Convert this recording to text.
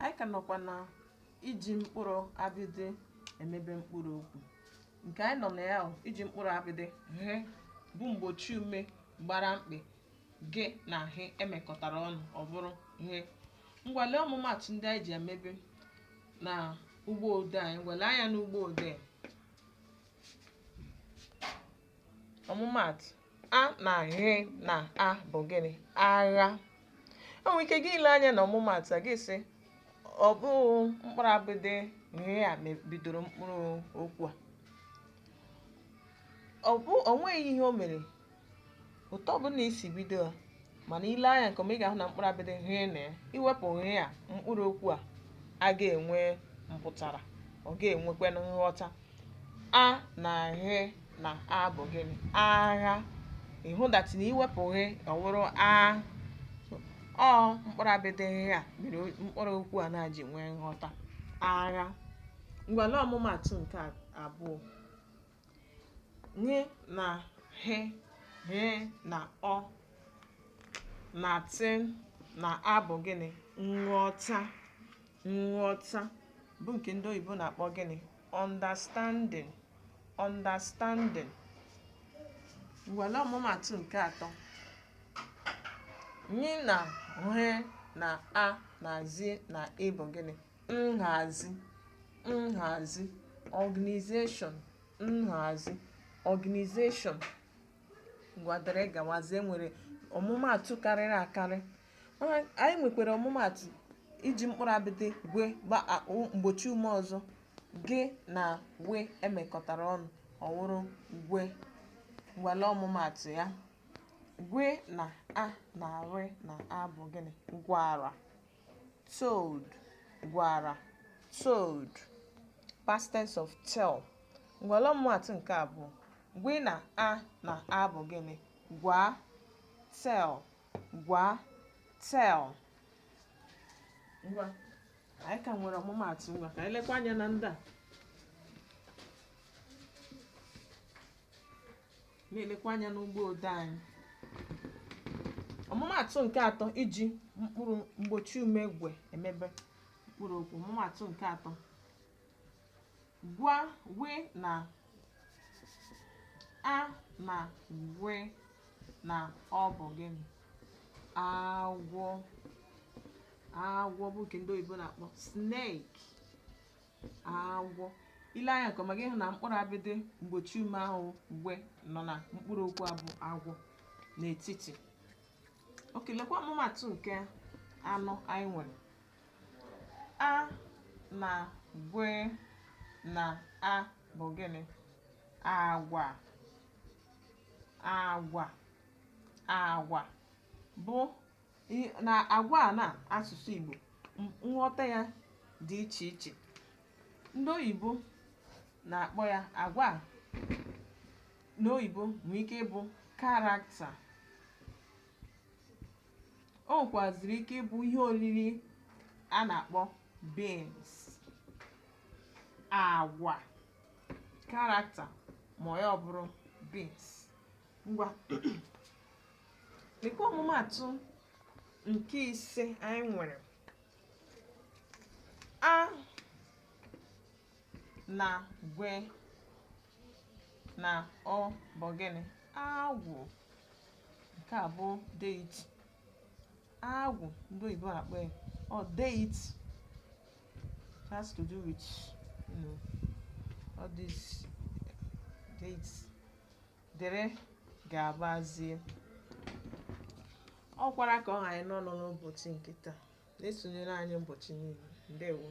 Anyị ka nọkwa na iji mkpụrụ abịdị emebe mkpụrụ okwu. Nke anyị nọ na ya bụ iji mkpụrụ abịdị gh bụ mgbochi ume gbara mkpị g na h emekọtara ọnụ ọ bụrụ gh. Ngwa, lee ọmụmaatụ ndị anyị ji emebe na ụgbọ odee anyị. Ngwa, lee anya n'ụgbọ odee. Ọmụmaatụ, a na gh na a bụ gịnị? Agha. O nwere ike gị ile anya na ọmụmaatụ a, gị sị ọ bụ mkpụrụ abịdị gh a bidoro mkpụrụ okwu a. Ọ bụ o nweghị ihe o mere otu ọbụla i si bido ya, mana i lee anya nke ọma, ị ga-ahụ na mkpụrụ abịdị gh na ya. I wepụ gh a, mkpụrụ okwu a aga enwe mpụtara, ọ ga-enwekwanụ nghọta. A na gh na a bụ gịnị? Agha. Ị hụ that na i wepụ gh, ọ wụrụ a. Ọ mkpụrụ abịdị gh a mere mkpụrụ okwu a na-ji nwee nghọta, agha. Ngwa, lee ọmụmaatụ nke abụọ. Ṅ na h, h na ọ na t na a bụ gịnị? Nghọta. Nghọta bụ nke ndị oyibo na-akpọ gịnị? Understanding. Understanding. Ngwa, lee ọmụmaatụ nke atọ. Ñ na h na a na z na ị bụ gịnị? Nhazi. Nhazi, organization. Nhazi, organization. Ngwa, dere gawazie, nwere ọmụmaatụ karịrị akarị. Mana anyị nwekwara ọmụmaatụ iji mkpụrụ abịdị gwe gba mgbochi ume ọzọ, g na w emekọtara ọnụ, ọ wụrụ gwe. Ngwa, lee ọmụmaatụ ya. Gwe na a na r na a bụ gịnị? Gwara, told. Gwara, told, past tense of tell. Ngwa, lee ọmụmaatụ nke abụọ. Gwe na a na a bụ gịnị? Gwa, tell. Gwa, tell. Ngwa, anyị ka nwere ọmụmaatụ. Ngwa, ka anyị lekwa anya na ndị a, na-elekwa anya n'ụgbọ odee anyị. Ọmụmaatụ nke atọ, iji mkpụrụ mgbochi ume gwe emebe mkpụrụ okwu. Ọmụmaatụ nke atọ, gwa, gwe na a na gwe na ọ bụ gịnị? Agwọ. Agwọ bụ nke ndị oyibo na-akpọ snake. Agwọ. I lee anya nke ọma, gị hụ na mkpụrụ abịdị mgbochi ume ahụ gwe nọ na mkpụrụ okwu a bụ agwọ n'etiti. Okay, lekwa ọmụmaatụ nke anọ anyị nwere. A na gwe na a bụ gịnị? Agwa. Agwa. Agwa bụ na agwa a na asụsụ Igbo, nghọta ya dị iche iche. Ndị oyibo na-akpọ ya agwa n'oyibo nwee ike ịbụ character. O nwekwaziri ike ịbụ ihe oriri a na-akpọ beans. Agwa, character, ma ya ọ bụrụ beans. Ngwa, lekwa ọmụmaatụ nke ise anyị nwere. A na gwe na ọ bụ gịnị? Agwụ. Nke a bụ deity. Agwụ, ndị oyibo na-akpọ ya ọ deity. It has to do with all these deities. Dere gabazie. Ọ kwara ka ọ ha anyị n'ọnụ n'ụbọchị nke taa. Na-esonyere anyị ụbọchị niile. Ndewo.